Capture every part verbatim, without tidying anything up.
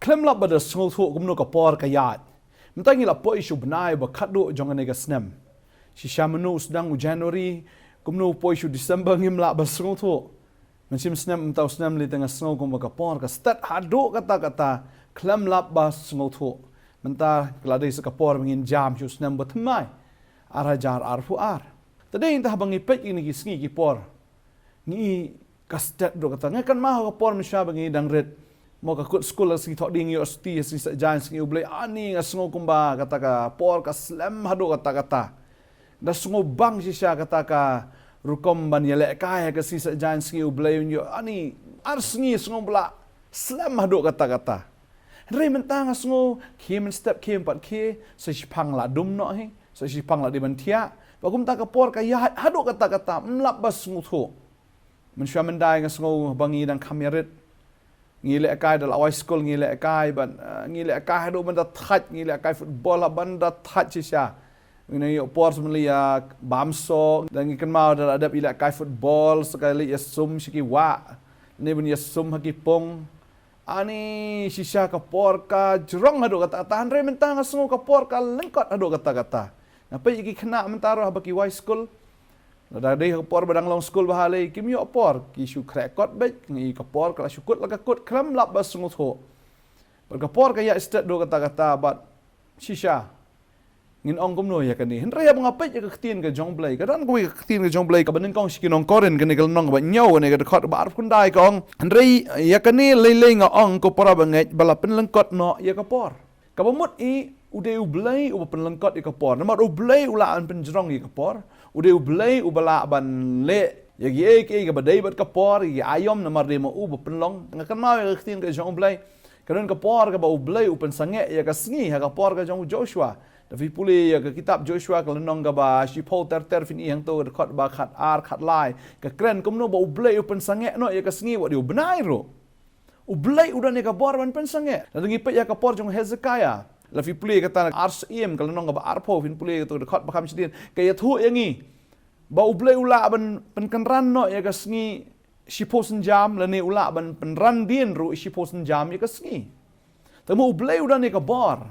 Khlem lap ba da sngewthuh kumno ka por ka ïaid. Mynta ngi la poi sha u bnai ba khatduh jong kane ka snem. Shisha mynno u sdang u January, kumno poi sha u December ngim lah ba sngewthuh. Mynshem snem mynta u snem lei te nga sngew kumba ka por ka stet haduh katta katta, khlem lap ba sngewthuh. Mynta ka la dei sa ka por ba ngin jam sha u snem ba thymmai, ar hajar arphew ar. Te dei nangta haba ngi peit kine ki sngi ki por, ngi i ka stet haduh katta. Nga kynmaw ha ka por mynshuwa ba ngi dang rit, mo, ka kut skul ha sngi Thohdieng, ïoh suti ha sngi Saitjaiñ, sngi U Blei, ani nga sngew kumba kata ka por ka slem haduh katta katta. Da sngewbang shisha kata ka rukom ban ïalehkai ha ka sngi Saitjaiñ, sngi U Blei, ïoh ani ar sngi sngew ba la slem haduh katta katta. Hynrei mynta nga sngew khie mynstep khie mynpat khie, sa shiphang la dum noh hi, sa shiphang la dei ban thiah. Ba kumta ka por ka ïaid haduh katta katta, ym lap ba sngewthuh. Mynshuwa myndai nga sngew ba ngi dang kham ïarit, ngi lehkai da la wai skul, ngi lehkai ban, eh, ngi lehkai haduh ban da thait, ngi lehkai football ha ban da thait shisha. Ngi nang ïoh por sa ban leit ïa bam soh, da ngi kynmaw da la dep ïalehkai football sa ka leit ïasum sha ki wah, ne ban ïasum ha ki pung. Ani shisha ka por ka jrong haduh katta katta, hynrei mynta nga sngew ka por ka lyngkot haduh katta katta. Nga peit ïa ki khynnah mynta ruh haba ki wai skul, lada dei ha ka por ba dang long skul bha lei, kim ïoh por, ki shu khreh kot beit, ngi i ka por ka la shu kut la ka kut, khlem lap ba sngewthuh. Bad ka por ka ïaid stet haduh katta katta, bad shisha ngin ong kumno ïa kane. Hynrei haba nga peit ïa ka ktien ka jong U Blei, ka don kawei ka ktien ka jong U Blei kaba nyngkong sha ki nong Korinth, kane ka lynnong kaba hynñiew, kane ka dkhot ba arphew khyndai ka ong, hynrei ïa kane lei lei nga ong ko para bangeit, ba la pynlyngkot noh ïa ka por. Kaba mut i, u dei U Blei uba pynlyngkot ïa ka por. Namar U Blei u lah ban pynjrong ïa ka por. U dei U Blei uba lah ban leh ïa kiei kiei kaba dei bad ka por, ïa ki aïom, namar dei ma u ba pynlong. Nga kynmaw ïa ka ktien ka jong U Blei. Ka don ka por kaba U Blei u pynsangeh ïa ka sngi ha ka por ka jong u Joshua. Da phi pule ïa ka kitab Joshua ka lynnong kaba shiphew ter ter, phin i hangto ka dkhot ba khatar khatlai. Ka kren kumno ba U Blei u pynsangeh noh ïa ka sngi, wat ïa u bnai ruh. U Blei u don ïa ka bor ban pynsangeh. Lada ngi peit ïa ka por jong u Hezekiah, lada phi pule kata Ar Syiem ka lynnong kaba arphew, phin pule kata ka dkhot ba kham shadien, ka ïathuh ïa ngi ba U Blei u lah ban pynkynran noh ïa ka sngi shiphew synjam, lane u lah ban pynran dien ruh shiphew synjam ïa ka sngi. Te mo U Blei u don ïa ka bor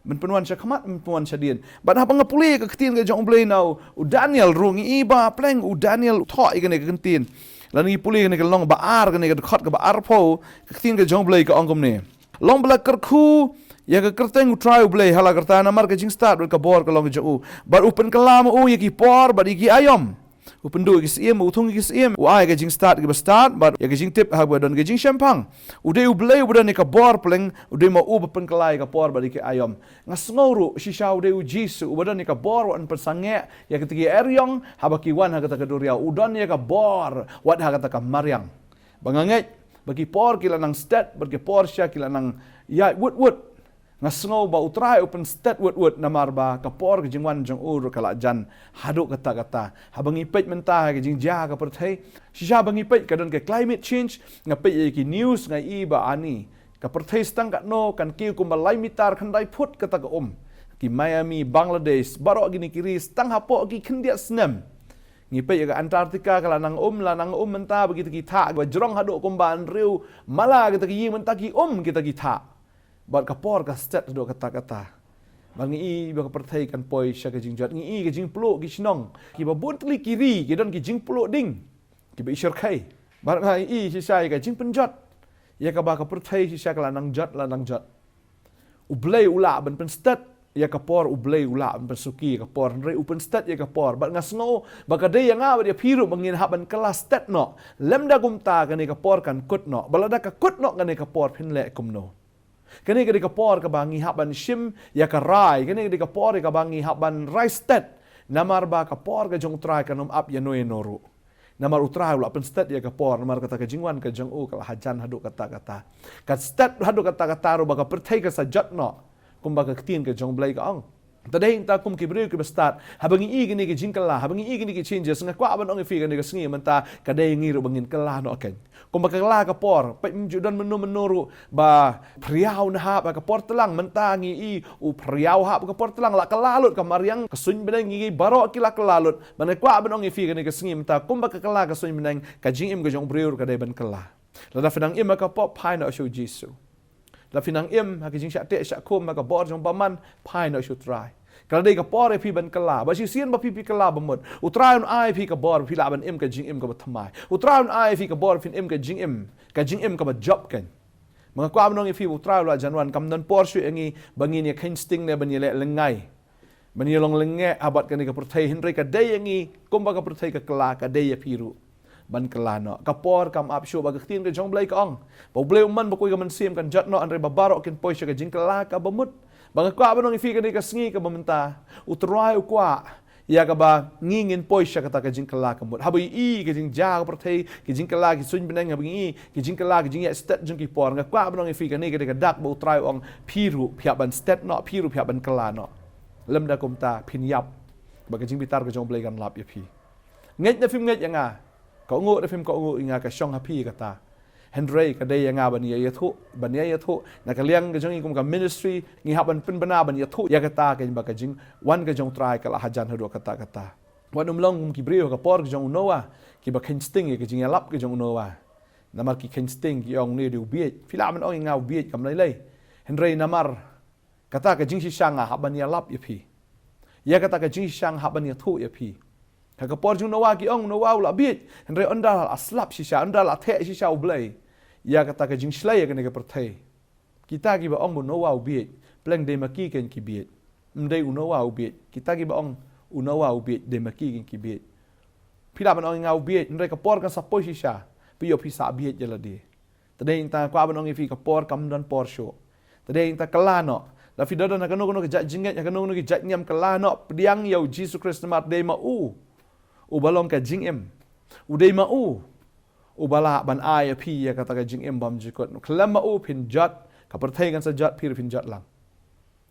ban pynwan shakhmat, ban pynwan shadien. Bad haba nga pule ka ktien ka jong U Blei na u Daniel ruh, ngi i ba pleng u Daniel u thoh ïa kane ka ktien. Lada ngi pule kane ka lynnong ba ar, kane ka dkhot kaba arphew, ka ktien ka jong U Blei ka ong kumne: Long ba la kyrkhu ïa ka kyrteng U Trai U Blei ha la ka rta, namar ka jingstad bad ka bor ka long ka jong u, bad u pynkylla ma u ïa ki por bad ïa ki aïom. U pynduh ïa ki syiem, u thung ïa ki syiem, u ai ïa ka jingstad ïa kiba stad, bad ïa ka jingtip ha kaba don ka jingshemphang. U dei U Blei uba don ïa ka bor pleng, u dei ma u ba pynkylla ïa ka por bad ïa ki aïom. Nga sngew ruh shisha u dei U Jisu uba don ïa ka bor wat ban pynsangeh ïa kita ki eriong haba ki wan ha kata ka duriaw. U don ïa ka bor wat ha kata ka mariang. Ba nga ngeit ba ki por ki la nang stet, bad ki por shisha ki la nang ïaid wut wut. Nga sngew ba U Trai u pynstet wut wut, namar ba ka por ka jingwan jong u ruh ka la jan haduh katta katta. Haba ngi peit mynta ha ka jingjia ka pyrthei, shisha ba ngi peit ka don ka climate change, nga peit ïa ki news nga i ba ani ka pyrthei sa tang katno, kan kiew kumba lai mitar khyndai phut kata ka um. Ki Miami, Bangladesh, baroh kine ki ri sa tang hapoh ki khyndiat snem. Ngi peit ïa ka Antarctica ka la nang um, la nang um mynta, ba kita ki thah ba jrong haduh kumba hynriew mala kita ki ïing mynta ki um kita ki thah. Bad ka por ka stet haduh katta katta. Bad ngi i ba ka pyrthei kan poi sha ka jingjot, ngi i ka jingpluh ki shnong. Kiba bun tylli ki ri ki don ki jingpluh ding, kiba i shyrkhei. Bad nga i shisha ïa ka jingpynjot ïa kaba ka pyrthei shisha ka la nang jot, la nang jot. U Blei u lah ban pynstet ïa ka por, U Blei u lah ban pynsuki ïa ka por, hynrei u pynstet ïa ka por. Bad nga sngew ba ka dei ïa nga bad ïa phi ruh ba ngin hap ban kylla stet noh. Lymda kumta kane ka por kan kut noh. Bad lada ka kut noh kane ka por, phin leh kumno? Kane ka dei ka por kaba ngi hap ban shim ïa ka rai. Kane ka dei ka por ïa kaba ngi hap ban rai stet. Namar ba ka por ka jong U Trai kan ym ap ïano ïano ruh. Namar U Trai u la pynstet ïa ka por, namar kata ka jingwan ka jong u ka la hajan haduh katta katta. Ka stet haduh katta katta ruh ba ka pyrthei kan sa jot noh, kumba ka ktien ka jong U Blei ka ong. Te dei nangta kum ki briew kiba stad, haba ngi i kine ki jingkylla, haba ngi i kine ki changes, nga kwah ban ong ïa phi kane ka sngi mynta, ka dei ngi ruh ba ngin kylla noh keiñ. Kumba ka kylla ka por, peit, ym ju don mynno mynno ruh ba phriaw na hap ha ka por tlang. Mynta ngi i u phriaw hap ha ka por tlang, la kylla lut ka mariang, ka suiñ bneng, ngi baroh ki la kylla lut. Bad nga kwah ban ong ïa phi kane ka sngi mynta, kumba ka kylla ka suiñ bneng, ka jingim ka jong u briew ruh ka dei ban kylla. Lada phi nang im ha ka pop, phai noh sha U Jisu. La phi nang im ha ka jingshah teh shah khum ha ka bor jong bymman, phai noh sha u Trai. Ka la dei ka por ïa phi ban kylla, ba shisien ba phi phi kylla bamut, u Trai un ai phi ka bor phi lah ban im ka jingim kaba thymmai. U Trai un ai phi ka bor phin im ka jingim, ka jingim kaba jop kan. Ma nga kwah ban ong ïa phi, u Trai u la jan wan, kam don por shuh ïa ngi ba ngin ïa kheiñ sting ne ban ïa leh lyngngai, ban ïa long lyngngoh ha bad kane ka pyrthei, hynrei ka dei ïa ngi kumba ka pyrthei ka kylla, ka dei ïa phi ruh ban kylla noh. Ka por kam ap shuh, ba ka ktien ka jong Blei ka ong ba U Blei um mon ba kawei ka mynsiem kan jot noh, hynrei ba baroh kin poi sha ka jingkylla kaba mut. Ba nga kwah ban ong ïa phi kane ka sngi kaba mynta, u Trai u kwah ïa kaba ngi ngin poi sha kata ka jingkylla ka mut. Haba ïohi ka jingjia ka pyrthei, ka jingkylla ki suiñ bneng, haba ngi ïohi ka jingkylla, ka jingïaid stet jong ki por, nga kwah ban ong ïa phi kane ka dei ka dak ba u Trai u ong phi ruh phi hap ban stet noh, phi ruh phi hap ban kylla noh. Lymda kumta phin ïap, ba ka jingbitar ka jong U Blei kan lap ïa phi. Ngeit ne phim ngeit ïa nga, kohnguh ne phim kohnguh ïa nga, ka shong ha phi kata. Hynrei ka dei ïa nga ban ïa ïathuh, ban ïa ïathuh na ka liang ka jong ngi kum ka ministry, ngi hap ban pynbna ban ïathuh ïa kata, kaba ka jingwan ka jong u Trai ka la hajan haduh katta katta. Wat nym long kum ki briew ha ka por ka jong u Noah, kiba kheiñ sting ïa ka jingïalap ka jong u Noah. Namar ki kheiñ sting, ki ong, une u dei u bieit. Phi lah ban ong ïa nga u bieit kam lei lei, hynrei namar kata ka jingshisha nga hap ban ïalap ïa phi. Ïa kata ka jingshisha nga hap ban ïathuh ïa phi. Ha ka por jong u Noah ki ong u Noah u la bieit, hynrei ynda la slap shisha, ynda la theh shisha U Blei, ïa kata ka jingshlei ïa kane ka pyrthei, kita kiba ong ba u Noah u bieit, pleng dei ma ki kein ki bieit. Ym dei u Noah u bieit. Kita kiba ong u Noah u bieit, dei ma ki kein ki bieit. Phi lah ban ong ïa nga u bieit, hynrei ka por kan sa poi shisha, phi ïoh phi sa bieit ïa lade. Te dei nangta kwah ban ong ïa phi, ka por kam don por shuh. Te dei nangta kylla noh. La phi da don ha kano kano ka jait jingngeit, ha kano kano ka jait niam, kylla noh, pdiang ïa u Jisu Khrist, namar dei ma u uba long ka jingim. U dei ma u uba lah ban ai ïa phi ïa kata ka jingim bymjukut. Khlem ma u phin jot, ka pyrthei kan sa jot, phi ruh phin jot lang.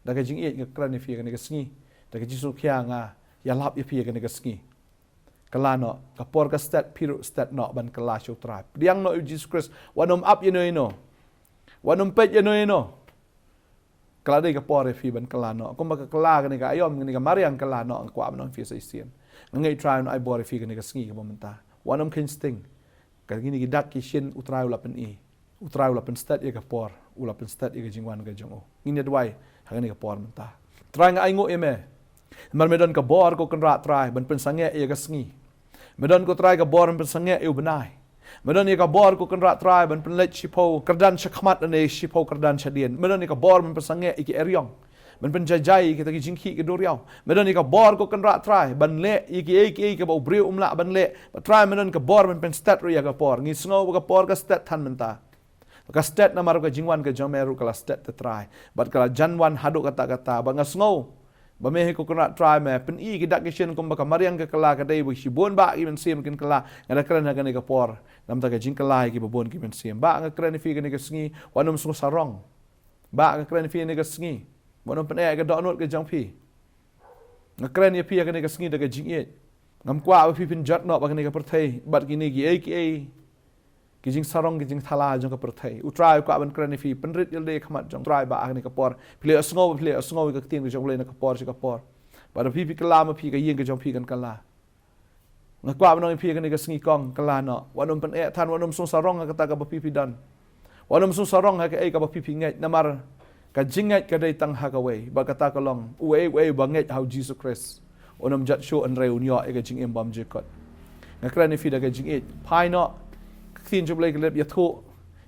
Da ka jingïeit nga kren ïa phi kane ka sngi, da ka jingsngewkhia nga ïalap ïa phi kane ka sngi. Kylla noh, ka por ka stet, phi ruh stet noh ban kylla sha u Trai. Pdiang noh ïa u Jisu Khrist, wat nym ap ïano ïano, wat nym peit ïano ïano. Ka la dei ka por ïa phi ban kylla noh. Kumba ka kylla kane ka aïom, kane ka mariang, kylla noh, nga kwah ban ong ïa phi sa shisien. Nga ngeit u Trai un ai bor ïa phi kane ka sngi kaba mynta. Wat nym kheiñ sting. Kine ki dak ki shin u Trai u la pyni. U Trai u la pynstet ïa ka por, u la pynstet ïa ka jingwan ka jong u. Ngin ïa duwai ha kane ka por mynta. Trai, nga ainguh ïa me. Namar me don ka bor, ko Kynrad Trai, ban pynsangeh ïa ka sngi. Me don, ko Trai, ka bor ban pynsangeh ïa u bnai. Me don ïa ka bor, ko Kynrad Trai, ban pynleit shiphew kyrdan shakhmat ne shiphew kyrdan shadien. Me don ïa ka bor ban pynsangeh ïa ki eriong, ban pynjaijai ïa kita ki jingkhih ki duriaw. Me don ïa ka bor, ko Kynrad Trai, ban leh ïa kiei kiei kaba u briew um lah ban leh. Bad Trai, me don ka bor ban pynstet ruh ïa ka por. Ngi sngew ba ka por ka stet than mynta. Ka stet namar ka jingwan ka jong me ruh ka la stet, te Trai. Bad ka la jan wan haduh katta katta. Bad nga sngew ba me hi, ko Kynrad Trai, me pyni ki dak ki shin kumba ka mariang ka kylla, ka dei ba shibun bah ki mynsiem kin kylla. Nga da kren ha kane ka por namar ka jingkylla ïa kiba bun ki mynsiem. Bah, nga kren ïa phi kane ka sngi, wat nym sngew sarong. Bah, nga kren ïa phi kane ka sngi, wat nym pyneh ka dohnud ka jong phi. Nga kren ïa phi ha kane ka sngi da ka jingïeit. Ngam kwah ba phi phin jot noh bad kane ka pyrthei, bad kine kiei kiei ki jingsarong, ki jingthala jong ka pyrthei. U Trai u kwah ban kren ïa phi, pynrit ïalade ha khmat jong u Trai bah ha kane ka por. Phi leh ïohsngew, phi leh ïohsngew ïa ka ktien ka jong U Blei na ka por sha ka por. Bad da phi phi kylla ma phi, ka ïing ka jong phi kan kylla. Nga kwah ban ong ïa phi ha kane ka sngi, kong, kylla noh. Wat nym pyneh than, wat nym sngew sarong ha kata kaba phi phi don. Wat nym sngew sarong ha kaei kaba phi phi ngeit, namar ka jingngeit ka dei tang ha kawei, bad kata ka long uei uei ba ngeit ha u Jisu Khrist un ym jot shuh, hynrei un ïoh ïa ka jingim bymjukut. Nga kren ïa phi da ka jingïeit, phai noh. Ka ktien jong U Blei ka la dep ïathuh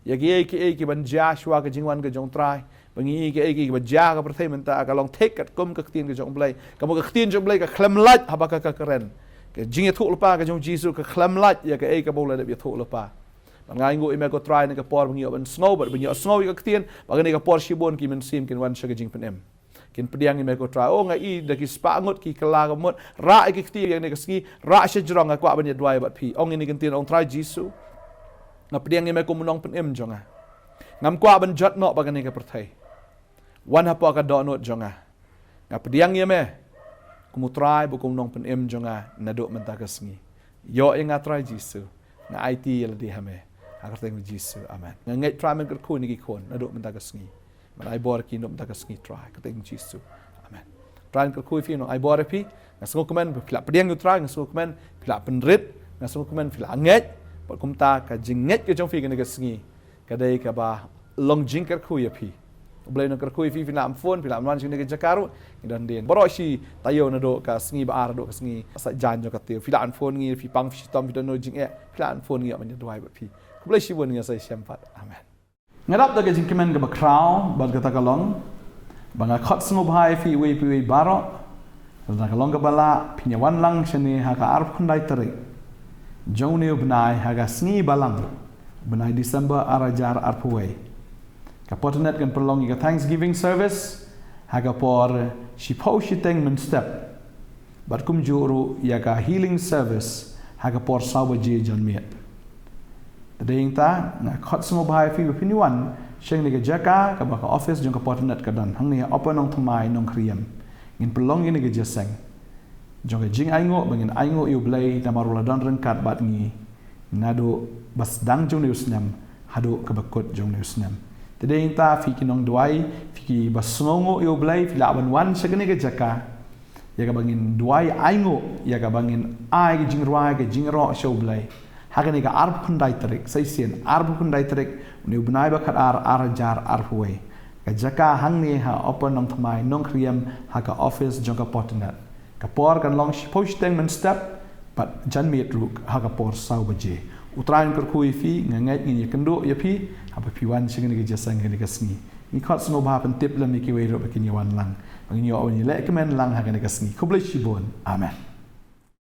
ïa kiei kiei kiban jia shuwa ka jingwan ka jong u Trai. Ba ngi ïohi kaei kaei kaba jia ha ka pyrthei mynta ka long thik katkum ka ktien ka jong U Blei. Kaba ka ktien jong U Blei ka khlem lait haba ka, ka kren. Ka jingïathuhlypa ka jong u Jisu ka khlem lait ïa kaei kaba u la dep ïathuhlypa. Bad nga ainguh ïa me, ko Trai, na ka por ba ngi ïoh ban sngew bad ba ngi ïohsngew ïa ka ktien, ba kane ka por shibun ki mynsiem kin wan sha ka jingpynim. Kin pdiang ïa me, ko Trai. Oh, nga i da ki spah ngut ki kylla ka mut. Rah ïa ki kti ïa kane ka sngi, rah shajrong. Nga kwah ban ïa duwai bad phi. Ong ïa kane ka ktien, ong, Trai Jisu, nga pdiang ïa me kum u nongpynim jong nga. Ngam kwah ban jot noh bad kane ka pyrthei. Wan hapoh ka dohnud jong nga. Nga pdiang ïa me kum u Trai bad kum u nongpynim jong nga naduh mynta ka sngi. Ïoh ïa nga, Trai Jisu. Nga aiti ïalade ha me. Ha ka kyrteng u Jisu. Amen. Nga ngeit, Trai, men kyrkhu ïa kine ki khun naduh mynta ka sngi. Men ai bor ïa ki naduh mynta ka sngi, Trai. Kyrteng u Jisu. Amen. Trai un kyrkhu ïa phi, un ai bor ïa phi. Nga sngewkmen ba phi la pdiang ïa u Trai, nga sngewkmen phi la pynrit, nga sngewkmen phi la ngeit. Bad kumta ka jingngeit ka jong phi kane ka sngi ka dei kaba long jingkyrkhu ïa phi. Blei nang kyrkhu ïa phi, phi lah phone, phi lah wan sha kane ka jaka ruh. Ngi don dien baroh shi taïew naduh ka sngi ba ar haduh ka sngi Saitjaiñ jong ka taïew. Phi lah phone ngi, phi pang, phi shitom, phi don no jingeh, phi lah phone ngi, ïoh ban ïa duwai bad phi. Khublei shibun, ngi sa ïashem pat. Amen. Nga dap da ka jingkmen kaba khraw bad kata ka long ba nga khot sngewbha ïa phi iwei pa iwei baroh. Lada ka long kaba lah, phin ïa wan lang shane ha ka arphew khyndai tarik jong une u bnai ha ka sngi Balang, bnai December ar hajar arphew wei. Ka Potternet kan pynlong ïa ka Thanksgiving service ha ka por shiphew shiteng mynstep, bad kumjuh ruh ïa ka healing service ha ka por saw baje janmiet. Te dei ïa kata nga khot sngewbha ïa phi ba phin ïa wan sha kane ka jaka kaba ka office jong ka Potternet ka don hangne ha Upper Nongthymmai, Nongkriem. Ngin pynlong ïa kane ka jingïaseng jong ka jingainguh, ba ngin ainguh ïa u Blei namar u la don ryngkat bad ngi naduh ba sdang jong une u snem haduh kaba kut jong une u snem. Te dei ïa kata, phi ki nongduwai, phi kiba sngewnguh ïa u Blei, phi lah ban wan sha kane ka jaka ïa kaba ngin duwai ainguh, ïa kaba ngin ai ka jingrwai, ka jingrwai sha u Blei ha kane ka arphew khyndai tarik, sa shisien arphew khyndai tarik une u bnai ba khatar, ar hajar arphew wei. Ka jaka hangne ha Upper Nongthymmai, Nongkriem, ha ka office jong ka Potternet. Ka por kan long shiphew shiteng mynstep bad janmiet ruh ha ka por saw baje. U Trai un kyrkhu ïa phi. Nga ngeit ngin ïakynduh ïa phi haba phi wan sha kane ka jingïaseng kane ka sngi. Ngi khot sngewbha, pyntip lem ïa kiwei ruh ba kin ïa wan lang, ba ngin ïoh ban ïalehkmen lang ha kane ka sngi. Khublei shibun. Amen.